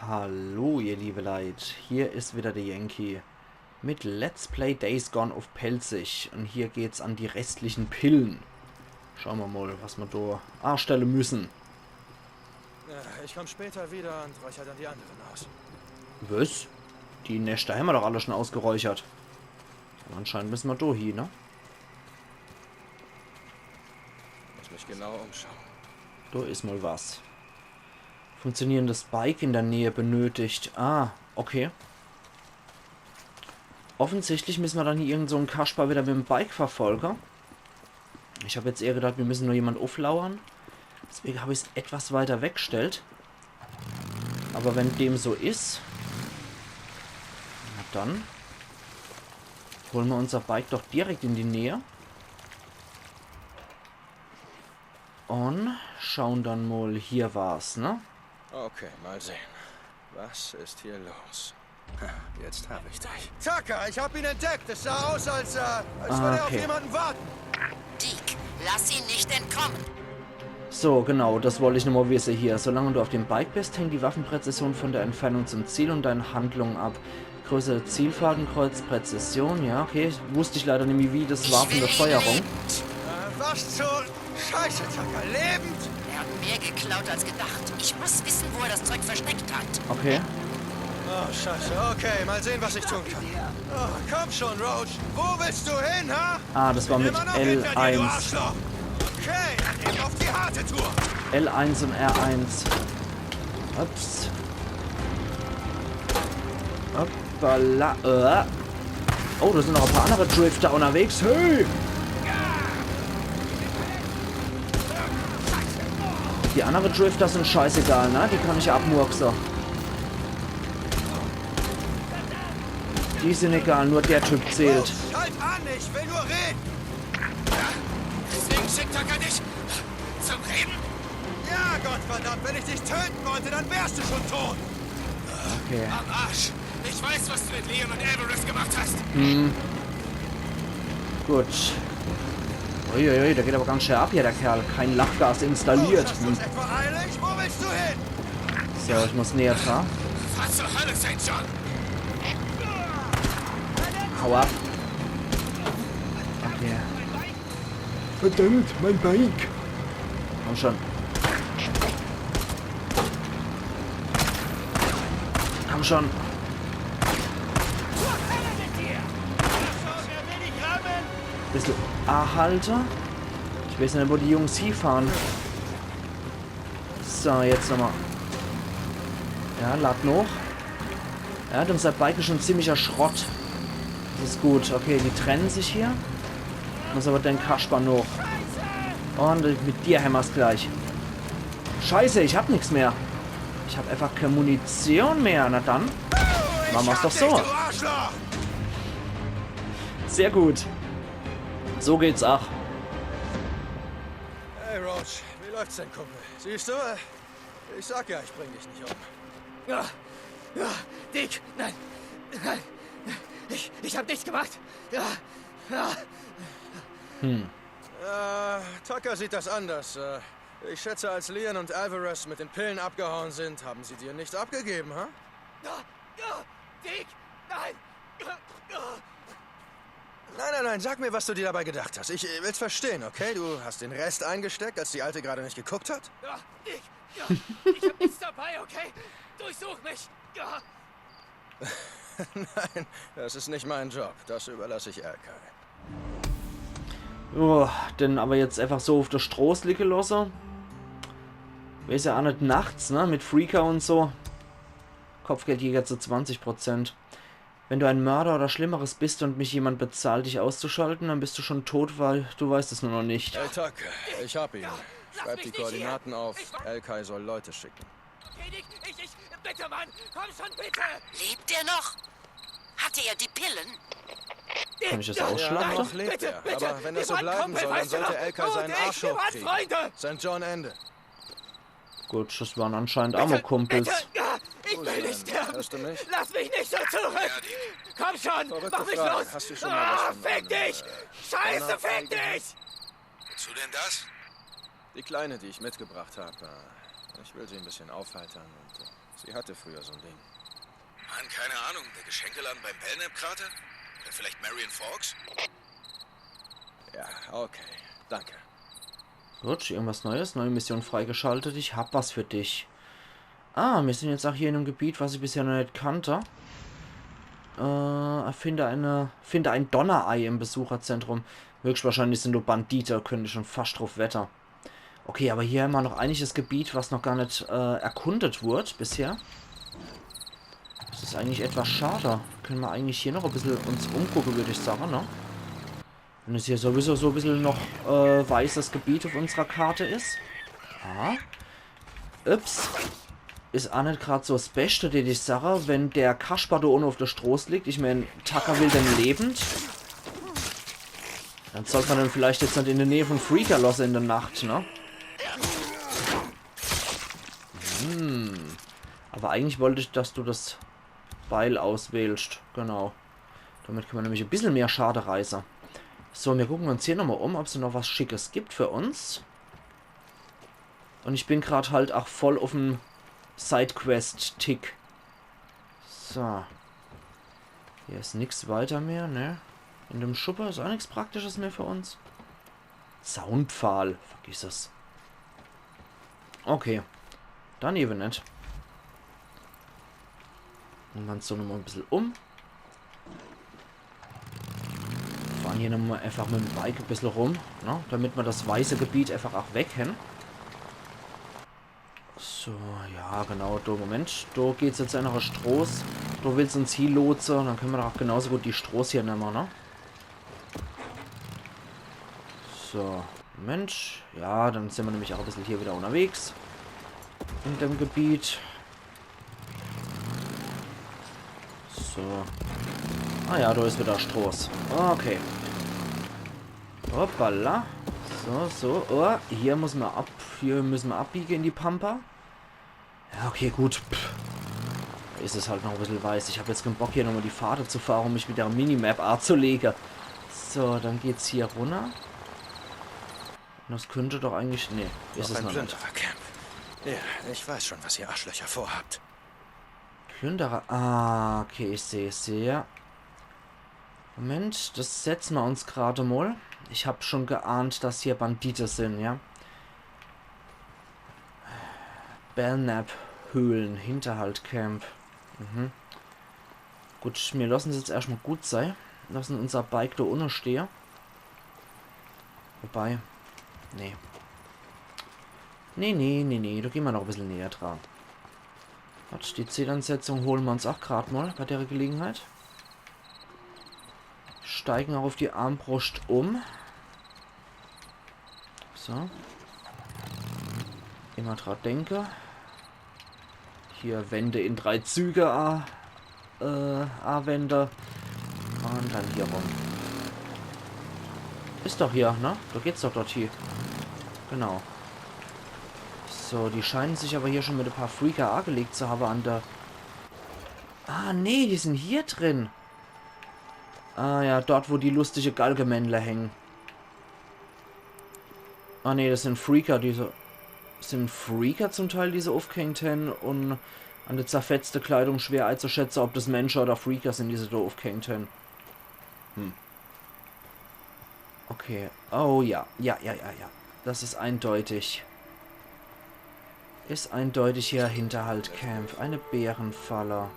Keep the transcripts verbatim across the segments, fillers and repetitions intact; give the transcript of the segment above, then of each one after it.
Hallo, ihr liebe Leit, hier is wieder der Yankee mit Let's Play Days Gone uff Pälzisch un hier geht's an die restlichen Pillen. Schaue mer mol, was mer do anstelle müssen. Ja, ich komm später wieder und räucher dann die anderen aus. Was? Die Neschter hämmer doch alle schon ausgeräuchert. Un anscheinend müssen mer do hie, ne? Muss mich genau umschauen. Do is mol was. Funktionierendes Bike in der Nähe benötigt. Ah, okay. Offensichtlich müssen mer dann hier irgend so'n Kasper wieder mit'm Bike verfolge. Ich hab jetzt eher gedacht, mir müssen nur jemand ufflauern. Deswege hab ich's etwas weiter weggestellt. Aber wenn dem so is, na dann hole mer unser Bike doch direkt in die Nähe. Un schauen dann mol, hier war's, ne? Okay, mal sehen. Was ist hier los? Ha, jetzt hab ich dich. Tucker, ich hab ihn entdeckt. Es sah aus, als, äh, als Ah, würde er auf okay. Jemanden warten. Deek, lass ihn nicht entkommen. So, genau, das wollt ich nomol wisse hier. Solange du auf dem Bike bist, hängt die Waffenpräzision von der Entfernung zum Ziel und deinen Handlungen ab. Größe Zielfadenkreuz, Präzision, ja, okay. Wusst ich leider nimmi, wie das war von der Steuerung. Äh, was zur Scheiße, Tucker? Lebend? Er hat mehr geklaut als gedacht. Ich muss wissen, wo er das Zeug versteckt hat. Okay. Oh, Scheiße. Okay, mal sehen, was ich tun kann. Oh, komm schon, Roach. Wo willst du hin, ha? Ah, das war mit Immer noch hinter dir, du L eins. Arschloch. Okay, dann eben auf die harte Tour. L eins und R eins. Ups. Hoppala. Äh. Oh, da sind noch ein paar andere Drifter unterwegs. Hey! Die anderen Drifter sind scheißegal, ne? Die kann ich abmurkse. Die sind egal, nur der Typ zählt. Schalt an, ich will nur reden. Deswegen schickt Tucker dich zum Reden? Ja, Gottverdammt, wenn ich dich töten wollte, dann wärst du schon tot. Okay. Am Arsch. Ich weiß, was du mit Leon und Alvarez gemacht hast. Gut. Uiuiui, der geht aber ganz schön ab hier, der Kerl. Kein Lachgas installiert. Hast Hm. du's etwa eilig? Wo willst du hin? So, ich muss näher dran. Fahr zur Hölle, Saint John. Hau ab. Okay. Verdammt, mein Bike. Komm schon. Komm schon. Bisschen erhalte. Ich weiß nicht, wo die Jungs hinfahren. So, jetzt nochmal. Ja, lad noch. Ja, dem sein Bike is schon ziemlicher Schrott. Das is gut. Okay, die trennen sich hier. Muss aber den Kasper noch. Und mit dir hämmer's gleich. Scheiße, ich hab nix mehr. Ich hab einfach keine Munition mehr. Na dann. Machen wir's doch so. Du Arschloch! Sehr gut. So geht's auch. Hey, Roach, wie läuft's denn, Kumpel? Siehst du? Ich sag ja, ich bring dich nicht um. Ja, ja, Deek, nein. Nein. Ich, ich hab nichts gemacht. Ja, ja. Äh, Tucker sieht das anders. Äh, ich schätze, als Leon und Alvarez mit den Pillen abgehauen sind, haben sie dir nichts abgegeben, ha? Ja, ja, Deek, nein. Nein, nein, nein, sag mir, was du dir dabei gedacht hast. Ich äh, will's verstehen, okay? Du hast den Rest eingesteckt, als die Alte gerade nicht geguckt hat? Ja, Deek, ja, ich hab nichts dabei, okay? Durchsuch mich. Ja. Nein, das ist nicht mein Job. Das überlasse ich Alkai. Oh, den aber jetzt einfach so auf der Stroß liegen lassen. Weiß ja auch nicht nachts, ne? Mit Freaker und so. Kopfgeldjäger zu zwanzig Prozent. Wenn du ein Mörder oder Schlimmeres bist und mich jemand bezahlt, dich auszuschalten, dann bist du schon tot, weil du weißt es nur noch nicht. Hey, Tucker, ich hab ihn. Schreib die Koordinaten auf. Alkai soll Leute schicken. Okay, Deek, ich, ich, bitte, Mann, komm schon, bitte. Lebt er noch? Hatte er die Pillen? Kann ich das Ja, ausschlachten? noch lebt er. Aber wenn das so bleiben soll, dann sollte Alkai seinen Arsch hochkriegen. Saint John, Ende. Gut, das waren anscheinend Amok-Kumpels. Ich will nicht sterben. Hörst du mich? Lass mich nicht so zurück. Komm schon, mach mich los. Hast du schon mal was Ah, von fick dich. Scheiße, fick dich. Willst du denn das? Die Kleine, die ich mitgebracht habe. Ich will sie ein bisschen aufheitern und äh, Sie hatte früher so ein Ding. Mann, keine Ahnung. Der Geschenkeladen beim Belknap-Krater? Oder vielleicht Marion Forks? Ja, okay. Danke. Gut, irgendwas Neues. Neue Mission freigeschaltet. Ich hab was für dich. Ah, wir sind jetzt auch hier in einem Gebiet, was ich bisher noch nicht kannte. Äh, finde eine, finde ein Donnerei im Besucherzentrum. Höchstwahrscheinlich sind nur Bandite, könnte ich schon fast drauf wetten. Okay, aber hier haben wir noch einiges Gebiet, was noch gar nicht äh, erkundet wurde bisher. Das ist eigentlich etwas schade. Können wir eigentlich hier noch ein bisschen uns umgucken, würde ich sagen, ne? Wenn es hier sowieso so ein bisschen noch äh, weißes Gebiet auf unserer Karte ist. Ah. Ups. Ist auch nicht gerade so das Beste, die ich sage, wenn der Kasper da unten auf der Stroß liegt. Ich mein, Tucker will den lebend. Dann sollte man den vielleicht jetzt nicht in der Nähe von Freaker lassen in der Nacht, ne? Hm. Aber eigentlich wollte ich, dass du das Beil auswählst. Genau. Damit können wir nämlich ein bisschen mehr Schade reißen. So, wir gucken uns hier nochmal um, ob es noch was Schickes gibt für uns. Und ich bin gerade halt auch voll auf dem Sidequest-Tick. So. Hier ist nix weiter mehr, ne? In dem Schuppe ist auch nichts Praktisches mehr für uns. Zaunpfahl, vergiss es. Okay. Dann eben nicht. Und dann so nochmal ein bisschen um. Fahren hier nochmal einfach mit dem Bike ein bisschen rum, ne? Damit wir das weiße Gebiet einfach auch weg haben. So, ja, genau, do, Moment. Do geht's jetzt einfach Stroß. Do will's uns hier lotsen. Dann können wir doch auch genauso gut die Stroß hier nehmen, ne? So, Moment. Ja, dann sind wir nämlich auch ein bisschen hier wieder unterwegs. In dem Gebiet. So. Ah ja, da ist wieder Stroß. Okay. Hoppala. So, so. Oh, hier muss man ab. Hier müssen wir abbiegen in die Pampa. Ja, okay, gut. Pff. Ist es halt noch ein bisschen weiß. Ich habe jetzt keinen Bock, hier nochmal die Pfade zu fahren, um mich mit der Minimap abzulegen. So, dann geht's hier runter. Das könnte doch eigentlich... Nee, ist es noch nicht. Plünderercamp. Ja, ich weiß schon, was ihr Arschlöcher vorhabt. Plünderer. Ah, okay, ich sehe, ich sehe. Moment, das setzen wir uns gerade mal. Ich habe schon geahnt, dass hier Bandite sind, ja. Belknap-Höhlen, Hinterhalt-Camp. Mhm. Gut, wir lassen es jetzt erstmal gut sein. Lassen unser Bike da unten stehen. Wobei, nee. Nee, nee, nee, nee, da gehen wir noch ein bisschen näher dran. Warte, die Zieleinsetzung holen wir uns auch gerade mal bei der Gelegenheit. Steigen auch auf die Armbrust um. So. Immer dran denken. Hier Wände in drei Züge a-, äh, anwenden. Und dann hier rum. Ist doch hier, ne? Da geht's doch dort hier. Genau. So, die scheinen sich aber hier schon mit ein paar Freaker angelegt zu haben an der... Ah, nee, die sind hier drin. Ah ja, dort, wo die lustige Galgemännle hängen. Ah nee, das sind Freaker, die so... Sind Freaker zum Teil, die so aufgehängt hängen, und an der zerfetzte Kleidung schwer einzuschätzen, ob das Menschen oder Freaker sind, die so da aufgehängt hängen. Hm. Okay. Oh ja. Ja, ja, ja, ja. Das ist eindeutig. Ist eindeutig hier Hinterhalt-Camp. Eine Bärenfalle.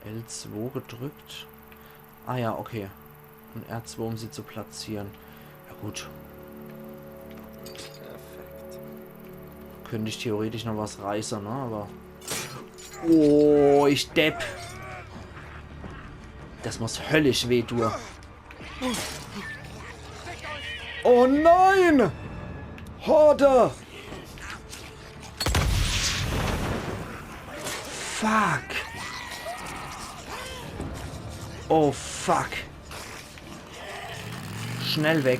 L zwei gedrückt. Ah ja, okay. Und R zwei, um sie zu platzieren. Ja gut. Könnte ich theoretisch noch was reißen, ne? Aber... Oh, ich Depp. Das muss höllisch weh tun. Oh nein! Horde! Fuck! Oh fuck! Schnell weg.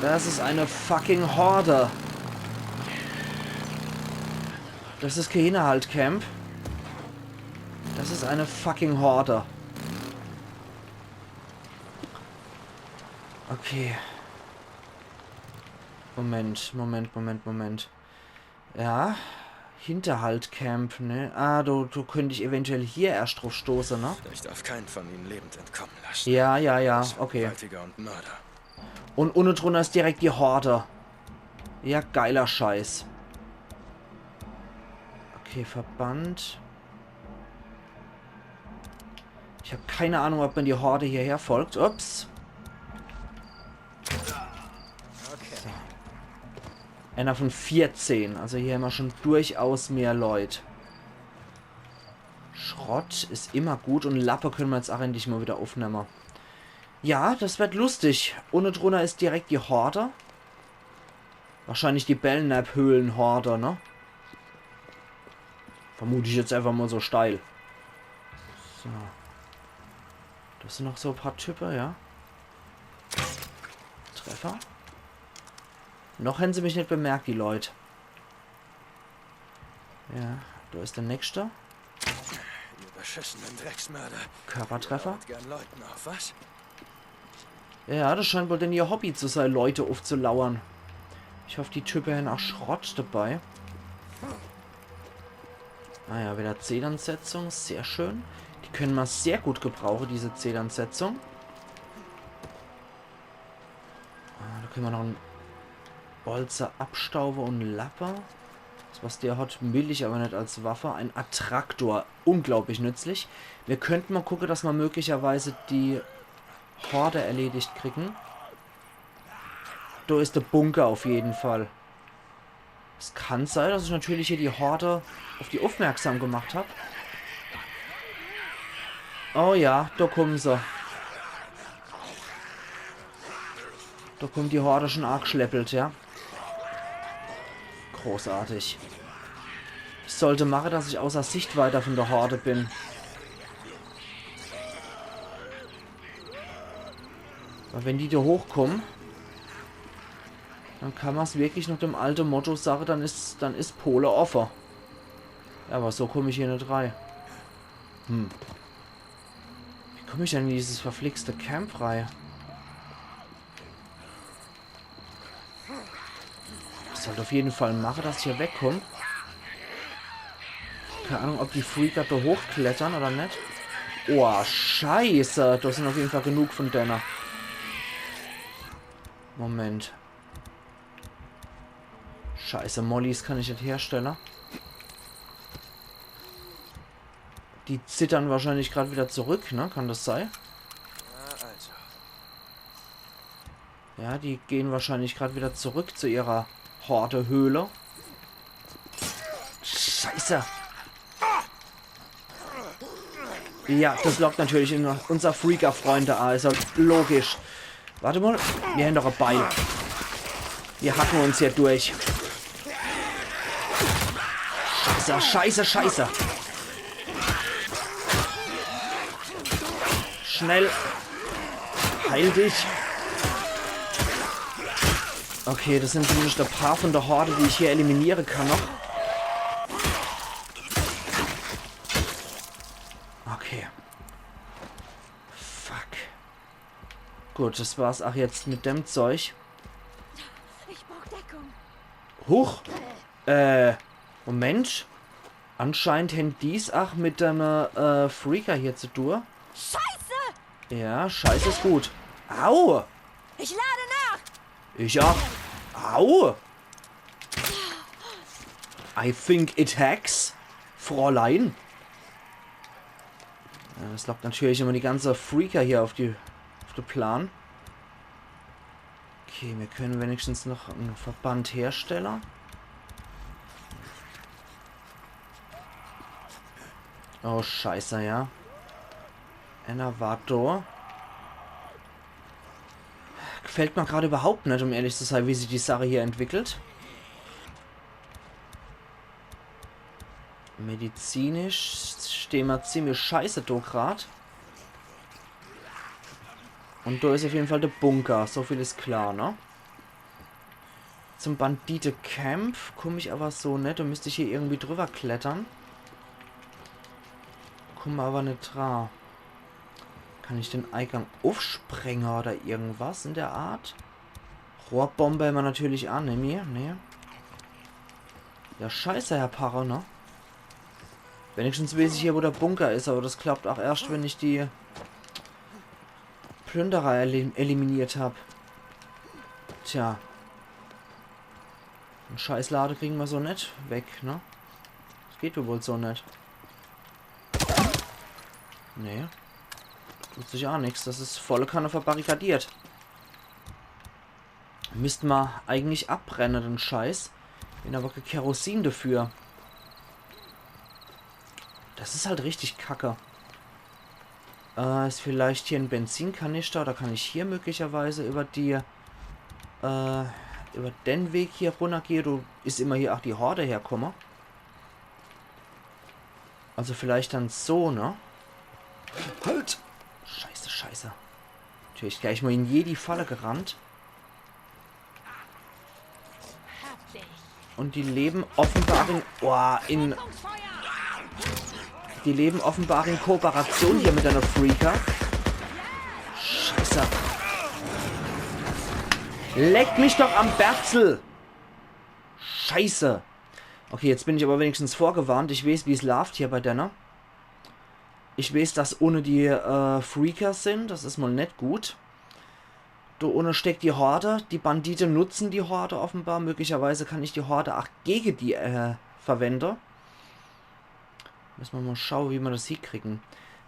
Das ist eine fucking Horde. Das ist kein Hinterhalt-Camp. Das ist eine fucking Horde. Okay. Moment, Moment, Moment, Moment. Ja. Hinterhalt-Camp, ne? Ah, do, do könnt ich eventuell hier erscht druff stoße, ne? Ich darf keinen von ihnen lebend entkommen lassen. Ja, ja, ja, okay. Vergewaltiger und Mörder. Und unne drunner is direkt die Horde. Ja, geiler Scheiß. Okay, Verband. Ich hab keine Ahnung, ob mir die Horde hierher folgt. Ups. Okay. Einer von vierzehn. Also hier hämmer schon durchaus mehr Leut. Schrott is immer gut und Lappe könne mer jetzt ach endlich mal wieder uffnemme. Ja, das wird lustig. Unne drunner is direkt die Horde. Wahrscheinlich die Belknap-Höhlen-Horde, ne? Vermut ich jetzt einfach mal so steil. So. Das sin noch so paar Type, ja. Treffer. Noch hän se mich net bemerkt, die Leut. Ja, do is der nächste. Ihr beschissenen Drecksmörder. Körpertreffer. Haut gern Leuten auf, was? Ja, das scheint wohl denn ihr Hobby zu sei, Leute uffzulauern. Ich hoff, die Type hän ach Schrott dabei. Ah ja, wieder Zedernsetzung, sehr schön. Die könne mer sehr gut gebrauche, diese Zedernsetzung. Ah, do könne mer noch en Bolze abstaube und Lappe. Das, was der hat, will ich aber net als Waffe. Ein Attraktor, unglaublich nützlich. Mir könnte mal gucke, dass mer möglicherweise die Horde erledigt kriegen. Do is der Bunker auf jeden Fall. Es kann sei, dass ich natürlich hier die Horde auf die uffmerksam gemacht hab. Oh ja, do kommen se. Do kommt die Horde schon arg schleppelt, ja. Großartig. Ich sollte mache, dass ich außer Sichtweite von der Horde bin. Weil wenn die do hochkommen, dann kann mer's wirklich noch dem alte Motto sage, dann is, dann is Pole offe. Ja, aber so komm ich hier net rei. Hm. Wie komm ich denn in dieses verflixte Camp rei? Ich sollt auf jeden Fall mache, dass ich hier wegkomm. Keine Ahnung, ob die Freaker do hochklettern oder net. Oh, scheiße. Do sin auf jeden Fall genug von denne. Moment. Scheiße, Mollys kann ich net herstelle. Die zittern wahrscheinlich grad wieder zurück, ne? Kann das sei? Na also. Ja, die gehen wahrscheinlich grad wieder zurück zu ihrer Horde-Höhle. Scheiße. Ja, das lockt natürlich in unser Freaker-Freunde an. Is ja logisch. Warte mal, mir hän doch e Beil. Wir hacken uns hier durch. Scheiße, scheiße, scheiße. Schnell. Heil dich. Okay, das sin zumindest e paar von der Horde, die ich hier eliminiere kann noch. Okay. Fuck. Gut, das war's ach jetzt mit dem Zeug. Ich brauch Deckung. Huch. Äh, Moment. Anscheinend hän die's ach mit dem äh, Freaker hier zu tun. Scheiße! Ja, scheiße is gut. Au! Ich lade nach! Ich ach. Au! I think it hacks, Fräulein. Ja, das lockt natürlich immer die ganze Freaker hier auf die, auf de Plan. Okay, mir können wenigstens noch en Verband herstelle. Oh, scheiße, ja. Einer war do. Gefällt mir grad überhaupt net, um ehrlich zu sein, wie sich die Sache hier entwickelt. Medizinisch stehen wir ziemlich scheiße do grad. Und do is auf jeden Fall der Bunker, so viel is klar, ne? Zum Bandite-Camp komm ich aber so net, do müsst ich hier irgendwie drüber klettern. Komm aber net dra. Kann ich den Eigang uffsprenge oder irgendwas in der Art? Rohrbombe hämmer natürlich aa nimmi, ne? Ja, scheiße, Herr Parre, ne? Wenigstens weeß ich hier, wo der Bunker is, awwer das klappt aa erscht, wenn ich die Plünderer elim eliminiert hab. Tja. En Scheißlade kriegen mer so net weg, ne? Das geht jo wohl so net. Nee. Tut sich aa nix. Das is volle Kanne verbarrikadiert. Misst mer eigentlich abbrenne, den Scheiß. Bin awwer kee Kerosin dafür. Das is halt richtig kacke. Äh, is vielleicht hier en Benzinkanister? Oder kann ich hier möglicherweise über die, äh, über den Weg hier runnergehe? Do is immer hier aa die Horde herkomme. Also vielleicht dann so, ne? Halt! Scheiße, scheiße. Natürlich gleich mol in jedi Falle gerannt. Und die leben offenbar in, oh, in, die leben offenbar in Kooperation hier mit ene Freaker. Scheiße. Leck mich doch am Berzel. Scheiße. Okay, jetzt bin ich awwer wenigstens vorgewarnt. Ich weeß, wie's laaft hier bei denne. Ich weeß, dass unne die, äh, Freaker sin. Das is mol net gut. Do unne steckt die Horde. Die Bandite nutzen die Horde offenbar. Möglicherweise kann ich die Horde aa gege die, äh, verwende. Misse mer mol schaue, wie mer das hiekriegen.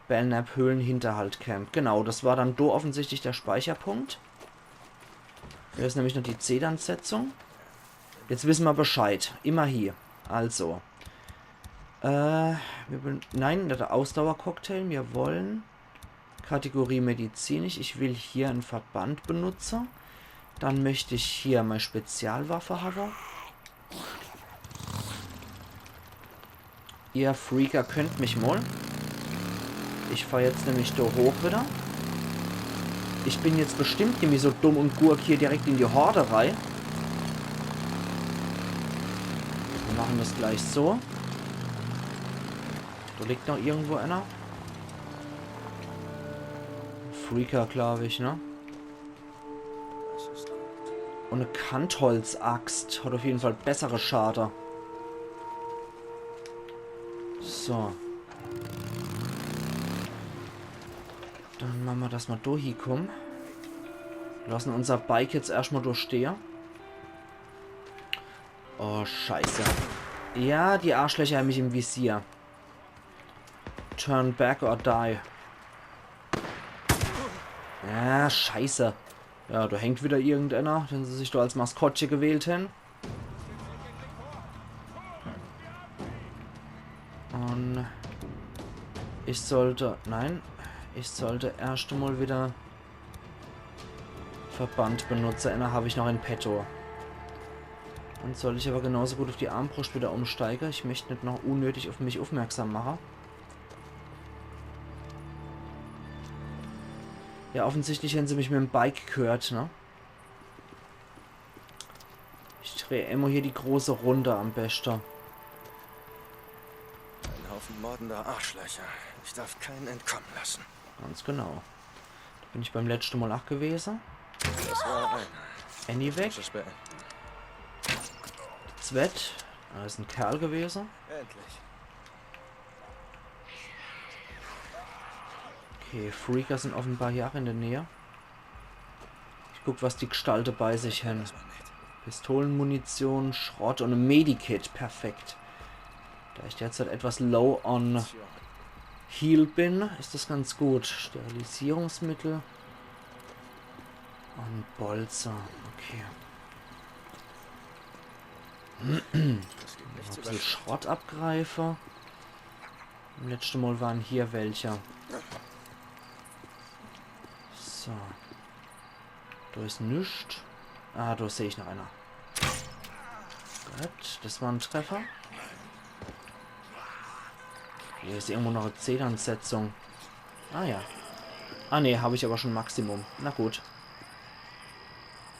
Belknap Höhlenhinterhalt Camp. Genau, das war dann do offensichtlich der Speicherpunkt. Do is nämlich noch die Zedernsetzung. Jetzt wisse mer Bescheid. Immerhin. Also. Äh, wir ben-, nein, der Ausdauercocktail. Mir wollen Kategorie medizinisch. Ich will hier en Verband benutze. Dann möcht ich hier mei Spezialwaffe hawwe. Ihr Freaker könnt mich mol. Ich fahr jetzt nämlich do hoch wieder. Ich bin jetzt bestimmt nimmi so dumm und gurk hier direkt in die Horde rei. Wir machen das gleich so. Do liegt noch irgendwo einer. Freaker, glaub ich, ne? Und e Kantholzaxt hat auf jeden Fall bessere Schade. So. Dann mache mer, dass mer do hiekomme. Lassen unser Bike jetzt erscht mol do stehe. Oh, scheiße. Ja, die Arschlöcher haben mich im Visier. Turn back or die. Ja, scheiße. Ja, do hängt wieder irgendeiner, den se sich do als Maskottche gewählt hän. Und ich sollte, nein, ich sollte erscht mol wieder Verband benutze. Einer hab ich noch in petto. Dann sollt ich aber genauso gut auf die Armbrust wieder umsteige. Ich möcht net noch unnötig auf mich aufmerksam mache. Ja, offensichtlich hän se mich mit dem Bike gehört, ne? Ich dreh immer hier die große Runde am beste. Ein Haufen mordender Arschlöcher. Ich darf keinen entkommen lassen. Ganz genau. Da bin ich beim letzte Mal auch gewese. Das war ein. Annie weg. Muss es beenden. Zwett. Da is ein Kerl gewese. Endlich. Okay, Freaker sind offenbar hier auch in der Nähe. Ich guck, was die Gestalte bei sich hän. Pistolenmunition, Schrott und ein Medikit. Perfekt. Da ich derzeit etwas low on Heal bin, ist das ganz gut. Sterilisierungsmittel. Und Bolzer. Okay. Noch ein bisschen Schrott abgreife. Letzte Mal waren hier welche. So. Da is nix. Ah, da seh ich noch einer. Gut, das war ein Treffer. Hier is irgendwo noch eine Zählansetzung. Ah ja. Ah nee, hab ich aber schon Maximum. Na gut.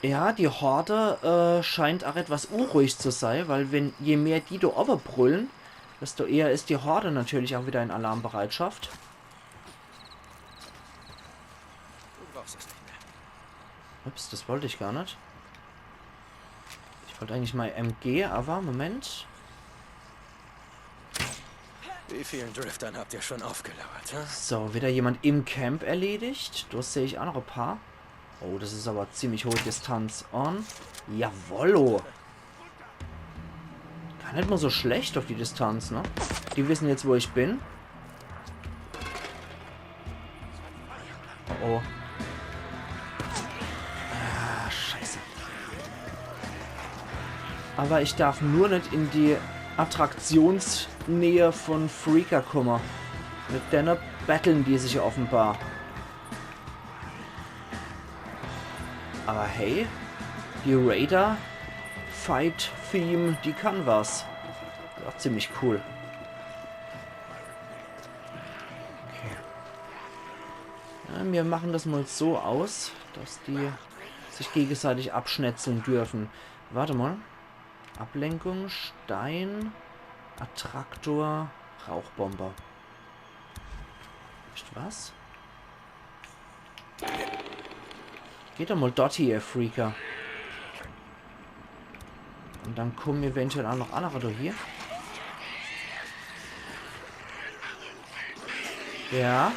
Ja, die Horde, äh, scheint auch etwas unruhig zu sein, weil wenn, je mehr die da oben brüllen, desto eher ist die Horde natürlich auch wieder in Alarmbereitschaft. Ups, das wollt ich gar net. Ich wollt eigentlich mei M G, awwer Moment. Wie vielen Driftern habt ihr schon aufgelauert, hä? So, wieder jemand im Camp erledigt. Do seh ich aa noch e paar. Oh, das is awwer ziemlich hohe Distanz. Un jawollo. Gar net mol so schlecht uff die Distanz, ne? Die wissen jetzt, wo ich bin. Oh, oh. Ah, scheiße. Awwer ich derf nur net in die Attraktionsnähe vun Freaker kumme. Mit denne betteln die sich offenbar. Awwer hey, die Raider-Fight-Theme, die kann was. Is aa ziemlich cool. Okay. Ja, mir machen das mol so aus, dass die sich gegenseitig abschnetzeln derfen. Wart mol. Ablenkung, Stein, Attraktor, Rauchbombe. Echt was? Geht doch mol dort hie, ihr Freaker. Un dann kumme eventuell aa noch annere do hie. Ja.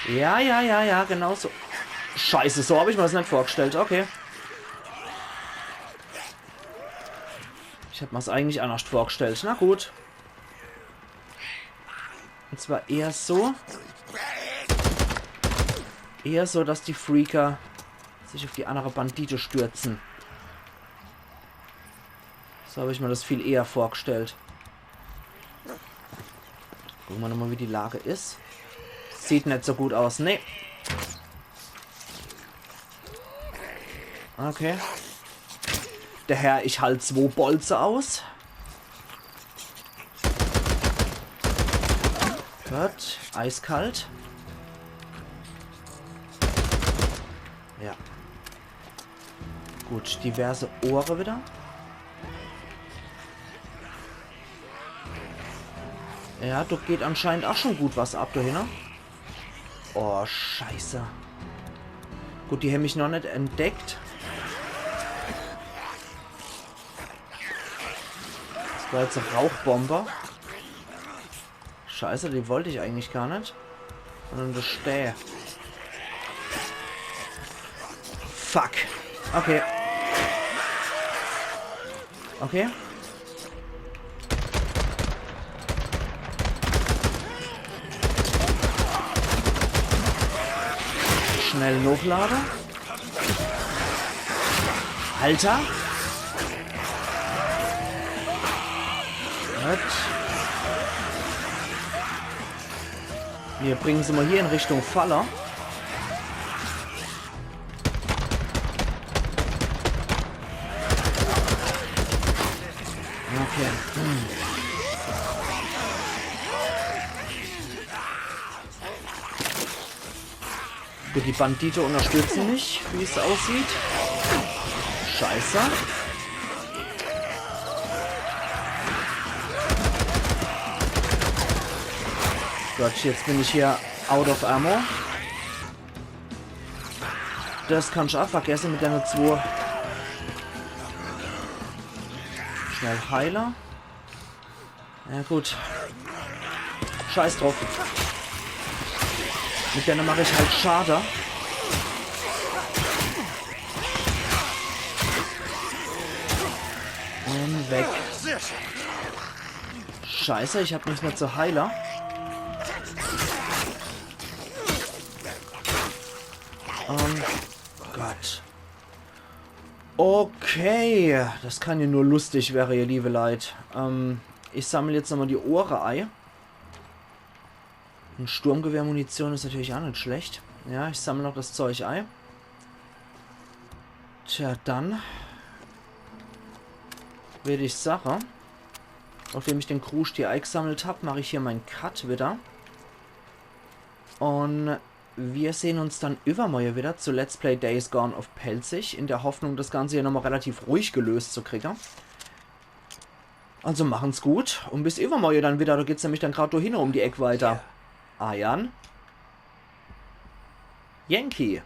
Ja, ja, ja, ja, genau so. Scheiße, so hab ich mer's net vorgestellt. Okay. Ich hab mer's eigentlich annerscht vorgestellt. Na gut. Un zwar eher so. Eher so, dass die Freaker sich uff die annere Bandite stürzen. So hab ich mer das viel eher vorgestellt. Gucke mer nochmol, wie die Lage is. Sieht net so gut aus, ne. Okay. Der Herr, ich halt zwo Bolze aus. Gut, eiskalt. Ja. Gut, diverse Ohre wieder. Ja, do geht anscheinend aa schon gut was ab, do hinne. Oh, scheiße. Gut, die hän mich noch net entdeckt. Das war jetzt e Rauchbombe. Scheiße, die wollt ich eigentlich gar net. Sondern das Stä. Fuck. Okay. Okay. Schnell nochlade. Alter. Gut. Mir bringe se mol hier in Richtung Falle. Okay. Hm. Gut, die Bandite unterstützen mich, wie es aussieht. Scheiße. Gott, jetzt bin ich hier out of ammo. Das kannst du auch vergessen mit deiner zwei. Schnell Heiler. Ja gut. Scheiß drauf. Mit der mach ich halt Schade. Und weg. Scheiße, ich hab nicht mehr zu Heiler. Ähm, Gott. Okay, das kann ja nur lustig werre, ihr liebe Leit. Ähm, ich sammel jetzt nochmal die Ohre ei. Und Sturmgewehrmunition is natürlich auch nicht schlecht. Ja, ich sammel noch das Zeug ei. Tja, dann würd ich sache, nachdem ich den Kruscht hier eigesammelt hab, mach ich hier mein Cut wieder. Und wir sehen uns dann übermorje wieder zu Let's Play Days Gone auf Pälzisch, in der Hoffnung, das Ganze hier nochmal relativ ruhig gelöst zu kriegen. Also machen's gut und bis übermorje dann wieder, da geht's nämlich dann grad do hinne um die Eck weiter. Eiern Yankee.